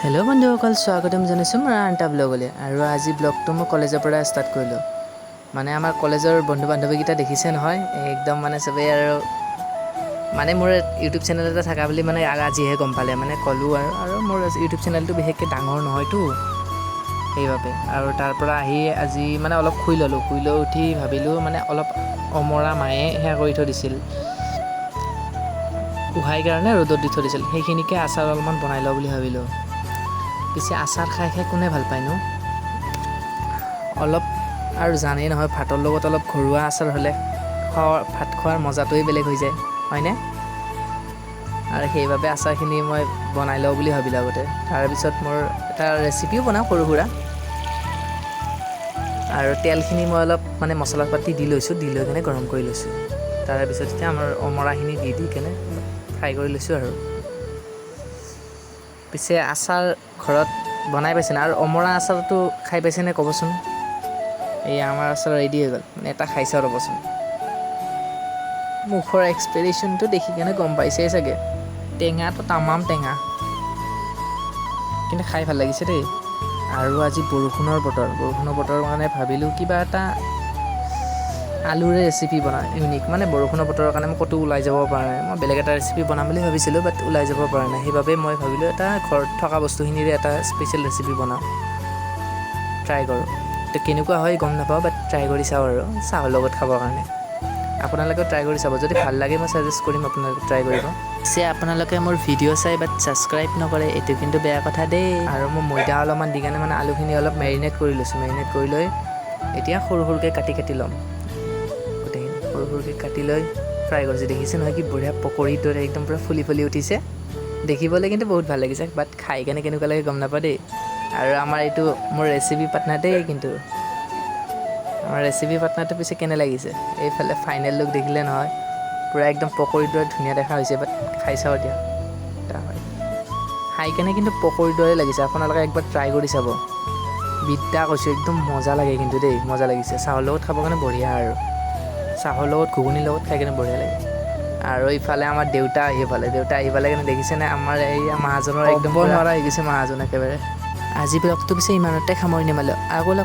Hello' বন্ধুসকল, স্বাগতম জনাইছোঁ মোৰ আন এটা ব্লগলৈ। আৰু আজি ব্লগটো মই কলেজৰ পৰা ষ্টাৰ্ট কৰিলোঁ। মানে আমাৰ কলেজৰ বন্ধু বান্ধৱীকেইটা দেখিছে নহয়, একদম মানে চবেই আৰু মানে মোৰ ইউটিউব চেনেল এটা থকা বুলি মানে আজিহে গম পালে। মানে ক'লোঁ আৰু মোৰ ইউটিউব চেনেলটো বিশেষকৈ ডাঙৰ নহয়তো, সেইবাবে। আৰু তাৰ পৰা আহি আজি মানে অলপ শুই ল'লোঁ। শুই লৈ উঠি ভাবিলোঁ, মানে অলপ অমৰা মায়ে সেয়া কৰি থৈ দিছিল, উহাই কাৰণে ৰ'দত দি থৈ দিছিল, সেইখিনিকে আচাৰ অলপমান বনাই লওঁ বুলি ভাবিলোঁ। পিছে আচাৰ খাই খাই কোনে ভাল পায়নো অলপ? আৰু জানেই নহয়, ভাতৰ লগত অলপ ঘৰুৱা আচাৰ হ'লে খোৱা ভাত খোৱাৰ মজাটোৱেই বেলেগ হৈ যায়, হয়নে? আৰু সেইবাবে আচাৰখিনি মই বনাই লওঁ বুলি ভাবিলোঁ আগতে। তাৰপিছত মোৰ এটা ৰেচিপিও বনাওঁ সৰু সুৰা। আৰু তেলখিনি মই অলপ মানে মছলা পাতি দি লৈছোঁ, দি লৈ কেনে গৰম কৰি লৈছোঁ। তাৰপিছত এতিয়া আমাৰ অমৰাখিনি দি দি কেনে ফ্ৰাই কৰি লৈছোঁ। আৰু পিছে আচাৰ ঘৰত বনাই পাইছেনে? আৰু অমৰা আচাৰটো খাই পাইছেনে, ক'বচোন। এই আমাৰ আচাৰ ৰেডি হৈ গ'ল। মানে এটা খাই চাওঁ ৰ'বচোন। মুখৰ এক্সপ্ৰেশ্যনটো দেখি কেনে গম পাইছেই চাগে, টেঙাটো তামাম টেঙা, কিন্তু খাই ভাল লাগিছে দেই। আৰু আজি বৰষুণৰ বতৰ। বৰষুণৰ বতৰৰ কাৰণে ভাবিলোঁ কিবা এটা আলুৰে ৰেচিপি বনাওঁ, ইউনিক। মানে বৰষুণৰ বতৰৰ কাৰণে মই ক'তো ওলাই যাব পৰা নাই। মই বেলেগ এটা ৰেচিপি বনাম বুলি ভাবিছিলোঁ, বাট ওলাই যাব পৰা নাই। সেইবাবে মই ভাবিলোঁ এটা ঘৰত থকা বস্তুখিনিৰে এটা স্পেচিয়েল ৰেচিপি বনাওঁ, ট্ৰাই কৰোঁ। তো কেনেকুৱা হয় গম নাপাওঁ, বাট ট্ৰাই কৰি চাওঁ আৰু চাহৰ লগত খাবৰ কাৰণে। আপোনালোকেও ট্ৰাই কৰি চাব। যদি ভাল লাগে, মই ছাজেষ্ট কৰিম, আপোনালোকে ট্ৰাই কৰিব। পিছে আপোনালোকে মোৰ ভিডিঅ' চাই বাট ছাবস্ক্ৰাইব নকৰে, এইটো কিন্তু বেয়া কথা দেই। আৰু মই ময়দা অলপমান দি কেনে মানে আলুখিনি অলপ মেৰিনেট কৰি লৈছোঁ। মেৰিনেট কৰি লৈ এতিয়া সৰু সৰুকৈ কাটি কাটি ল'ম। গোটেইখিনি সৰু সৰুকৈ কাটি লৈ ফ্ৰাই কৰিছোঁ। দেখিছে নহয়, কি বঢ়িয়া পকৰীৰ দৰে একদম পূৰা ফুলি ফুলি উঠিছে। দেখিবলৈ কিন্তু বহুত ভাল লাগিছে, বাট খাই কেনে কেনেকুৱা লাগে গম নাপাওঁ দেই। আৰু আমাৰ এইটো মোৰ ৰেচিপি পাৰ্টনাৰ দেই কিন্তু। আমাৰ ৰেচিপি পাৰ্টনাৰটো পিছে কেনে লাগিছে? এইফালে ফাইনেল লুক দেখিলে নহয়, পূৰা একদম পকৰীৰ দৰে ধুনীয়া দেখা হৈছে। বাট খাই চাওঁ এতিয়া। হয়, খাই কেনে কিন্তু পকৰীৰ দৰে লাগিছে। আপোনালোকে একবাৰ ট্ৰাই কৰি চাব, বিদ্যা কৈছোঁ, একদম মজা লাগে কিন্তু দেই। মজা লাগিছে। চাহৰ লগত খাবৰ কাৰণে বঢ়িয়া আৰু চাহৰ লগত, ঘুগুনিৰ লগত খাই কেনে বঢ়িয়া লাগে। আৰু ইফালে আমাৰ দেউতা আহি পালে। দেউতা আহি পালে কেনে দেখিছেনে, আমাৰ এই মহাজনৰ একদম নোৱাৰা হৈ গৈছে মহাজন একেবাৰে। আজি ব্লগটো পিছে ইমানতে সামৰণি মাৰিলোঁ। আকৌ লগ